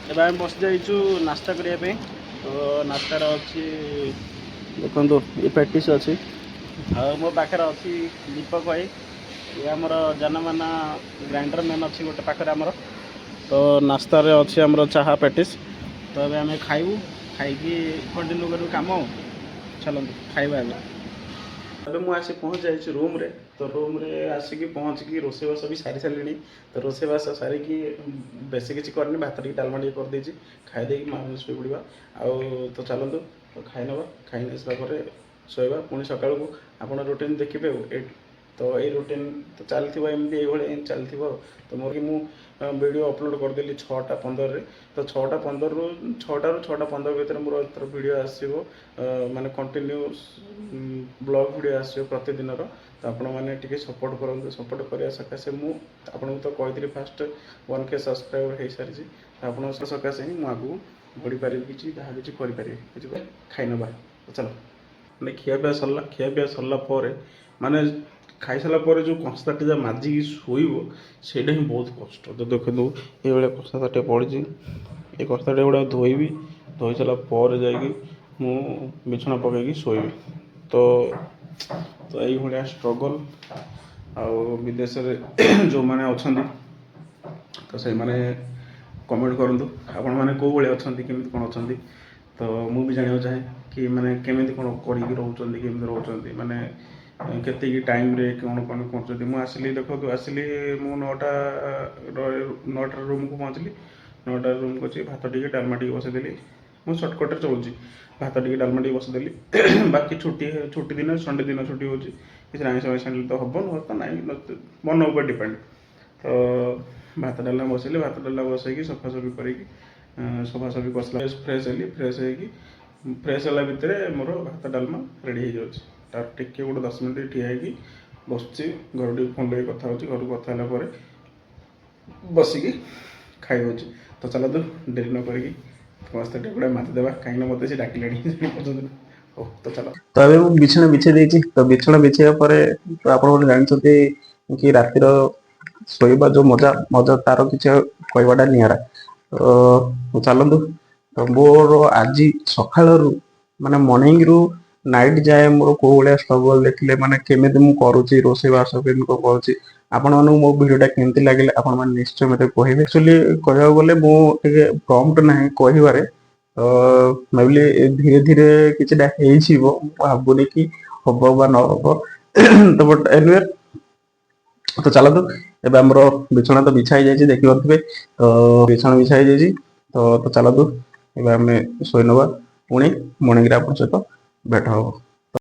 ଏବେ ଆମେ ବସି ଯାଇଛୁ ନାସ୍ତା କରିବା ପାଇଁ। ତ ନାସ୍ତାର ଅଛି, ଦେଖନ୍ତୁ, ଏ ପ୍ୟାଟିସ୍ ଅଛି ଆଉ ମୋ ପାଖରେ ଅଛି ଦୀପକ ଭାଇ। ଇଏ ଆମର ଜାନାମାନା ଗ୍ରାଇଣ୍ଡର ମ୍ୟାନ୍ ଅଛି ଗୋଟେ ପାଖରେ ଆମର। ତ ନାସ୍ତାରେ ଅଛି ଆମର ଚାହା, ପ୍ୟାଟିସ୍। ତ ଏବେ ଆମେ ଖାଇବୁ, ଖାଇକି କଣ୍ଟିନ୍ୟୁ କରିବୁ କାମ ଆଉ। ଚାଲନ୍ତୁ, ଖାଇବା ଏବେ। ଏବେ ମୁଁ ଆସି ପହଞ୍ଚି ଯାଇଛି ରୁମ୍ରେ। ତ ରୁମ୍ରେ ଆସିକି ପହଞ୍ଚିକି ରୋଷେଇବାସ ବି ସାରି ସାରିଲିଣି। ତ ରୋଷେଇବାସ ସାରିକି ବେଶୀ କିଛି କରିନି, ଭାତ ଟିକେ ଡାଲମା ଟିକେ କରିଦେଇଛି। ଖାଇଦେଇକି ମା ଶୋଇପଡ଼ିବା ଆଉ। ତ ଚାଲନ୍ତୁ, ତ ଖାଇନେବା। ଖାଇ ନେଇ ସାରିଲା ପରେ ଶୋଇବା। ପୁଣି ସକାଳକୁ ଆପଣ ରୁଟିନ୍ ଦେଖିବେ ଆଉ। ଏଇଠି ତ ଏଇ ରୁଟିନ୍ ତ ଚାଲିଥିବ ଏମିତି, ଏଇଭଳିଆ ଏମିତି ଚାଲିଥିବ ଆଉ। ତ ମୋର କି ମୁଁ ଭିଡ଼ିଓ ଅପଲୋଡ଼ କରିଦେଲି 6ଟା 15ରେ। ତ 6ଟା 15ରୁ, 6ଟାରୁ 6ଟା 15 ଭିତରେ ମୋର ଏଥର ଭିଡ଼ିଓ ଆସିବ, ମାନେ କଣ୍ଟିନ୍ୟୁ ବ୍ଲଗ୍ ଭିଡ଼ିଓ ଆସିବ ପ୍ରତିଦିନର। ତ ଆପଣମାନେ ଟିକେ ସପୋର୍ଟ କରନ୍ତୁ। ସପୋର୍ଟ କରିବା ସକାଶେ ମୁଁ ଆପଣଙ୍କୁ ତ କହିଥିଲି, ଫାଷ୍ଟ 1K subscriber ହେଇସାରିଛି। ତ ଆପଣଙ୍କ ସକାଶେ ହିଁ ମୁଁ ଆଗକୁ ବଢ଼ିପାରିବି, କିଛି ଯାହା କିଛି କରିପାରିବି, ବୁଝିପାରିଲେ? ଖାଇନେବା ତ ଚାଲ। ମାନେ ଖିଆପିଆ ସରିଲା। ଖିଆପିଆ ସରିଲା ପରେ, ମାନେ ଖାଇସାରିଲା ପରେ ଯେଉଁ କଂସାଟା ଯାହା ମାଜିକି ଶୋଇବ, ସେଇଟା ହିଁ ବହୁତ କଷ୍ଟ। ତ ଦେଖନ୍ତୁ, ଏଇଭଳିଆ କଂସା ତାଟିଆ ପଡ଼ିଛି। ଏ କଂସା ତାଟିଆ ଗୁଡ଼ାକ ଧୋଇବି। ଧୋଇ ସାରିଲା ପରେ ଯାଇକି ମୁଁ ବିଛଣା ପକାଇକି ଶୋଇବି। ତ ଏଇଭଳିଆ ଷ୍ଟ୍ରଗଲ୍। ଆଉ ବିଦେଶରେ ଯେଉଁମାନେ ଅଛନ୍ତି, ତ ସେଇମାନେ କମେଣ୍ଟ କରନ୍ତୁ, ଆପଣମାନେ କେଉଁ ଭଳିଆ ଅଛନ୍ତି, କେମିତି କ'ଣ ଅଛନ୍ତି। ତ ମୁଁ ବି ଜାଣିବାକୁ ଚାହେଁ କି ମାନେ କେମିତି କ'ଣ କରିକି ରହୁଛନ୍ତି, କେମିତି ରହୁଛନ୍ତି, ମାନେ କେତିକି ଟାଇମ୍ରେ କ'ଣ କ'ଣ କରୁଛନ୍ତି। ମୁଁ ଆସିଲି, ଦେଖନ୍ତୁ, ଆସିଲି ମୁଁ 9ଟାରେ ରୁମ୍କୁ ପହଞ୍ଚିଲି। 9ଟାରେ ରୁମ୍କୁ ଅଛି, ଭାତ ଟିକେ ଡାଲମା ଟିକେ ବସେଇଦେଲି। ମୁଁ ସର୍ଟକଟ୍ରେ ଚଳୁଛି। ଭାତ ଟିକେ ଡାଲମା ଟିକେ ବସେଇଦେଲି। ବାକି ଛୁଟି ଛୁଟି ଦିନ, ସଣ୍ଡେ ଦିନ ଛୁଟି ହେଉଛି, କିଛି ଆଇଁଷ ମାଇଁଷ ଆଣିଲେ ତ ହେବ, ନହେଲେ ତ ନାହିଁ, ମନ ଉପରେ ଡିପେଣ୍ଡ। ତ ଭାତ ଡାଲମା ବସେଇଲି। ଭାତ ଡାଲମା ବସେଇକି ସଫାସଫି କରିକି, ସଫାସଫି କରିସାରିଲା, ଫ୍ରେଶ୍ ହେଲି। ଫ୍ରେଶ୍ ହେଇକି, ଫ୍ରେଶ୍ ହେଲା ଭିତରେ ମୋର ଭାତ ଡାଲମା ରେଡ଼ି ହେଇଯାଉଛି। ତାର ଟିକେ ଗୋଟେ 10 ମିନିଟ୍ ଠିଆ ହେଇକି ବସୁଛି, ଘରୁ ଟିକେ ଫୋନ୍ ଲଗେଇ କଥା ହେଉଛି। ଘରକୁ କଥା ହେଲା ପରେ ବସିକି ଖାଇ ହେଉଛି। ତ ଚାଲନ୍ତୁ, ଡେରି ନ କରିକି ସମସ୍ତେ ଟିକେ ଗୁଡ଼ା ମାରିଦେବା, କାହିଁକିନା ମୋତେ ସେ ଡାକିଲେଣି, ଜାଣିପାରୁଛନ୍ତି ନା? ହଉ, ତ ଚାଲ। ତ ଏବେ ମୁଁ ବିଛଣା ବିଛେଇ ଦେଇଛି। ତ ବିଛଣା ବିଛେଇବା ପରେ ତ ଆପଣ ଗୋଟେ ଜାଣିଛନ୍ତି କି ରାତିର ଶୋଇବା ଯୋଉ ମଜା ମଜା, ତାର କିଛି କହିବାଟା ନିଆରା। ତ ଚାଲନ୍ତୁ। ତ ମୋର ଆଜି ସକାଳରୁ, ମାନେ ମର୍ଣ୍ଣିଂରୁ ନାଇଟ୍ ଯାଏ ମୋର କୋଉ ଭଳିଆ ଷ୍ଟ୍ରଗଲ୍ ଦେଖିଲେ, ମାନେ କେମିତି ମୁଁ କରୁଛି ରୋଷେଇ ବାସ, କେମିତି କଣ କରୁଛି, ଆପଣମାନଙ୍କୁ ମୋ ଭିଡ଼ିଓଟା କେମିତି ଲାଗିଲା, ଆପଣମାନେ ନିଶ୍ଚୟ ମତେ କହିବେ। ଆକ୍ଚୁଆଲି କହିବାକୁ ଗଲେ ମୁଁ ଟିକେ ପ୍ରମ୍ପ୍ଟ ନାହିଁ କହିବାରେ। ତ ଭାବିଲି ଧୀରେ ଧୀରେ କିଛିଟା ହେଇଯିବ। ମୁଁ ଭାବୁନି କି ହବ ବା ନ ହବ। ତ ବଟ୍ ଏନିୱେ, ତ ଚାଲନ୍ତୁ। ଏବେ ଆମର ବିଛଣା ତ ବିଛା ହେଇଯାଇଛି, ଦେଖିପାରୁଥିବେ। ତ ବିଛଣା ବିଛା ହେଇଯାଇଛି। ତ ଚାଲନ୍ତୁ, ଏବେ ଆମେ ଶୋଇ ନବା। ପୁଣି ମର୍ଣ୍ଣିଂରେ ଆପଣଙ୍କ ସହିତ ଭେଟ ହବ।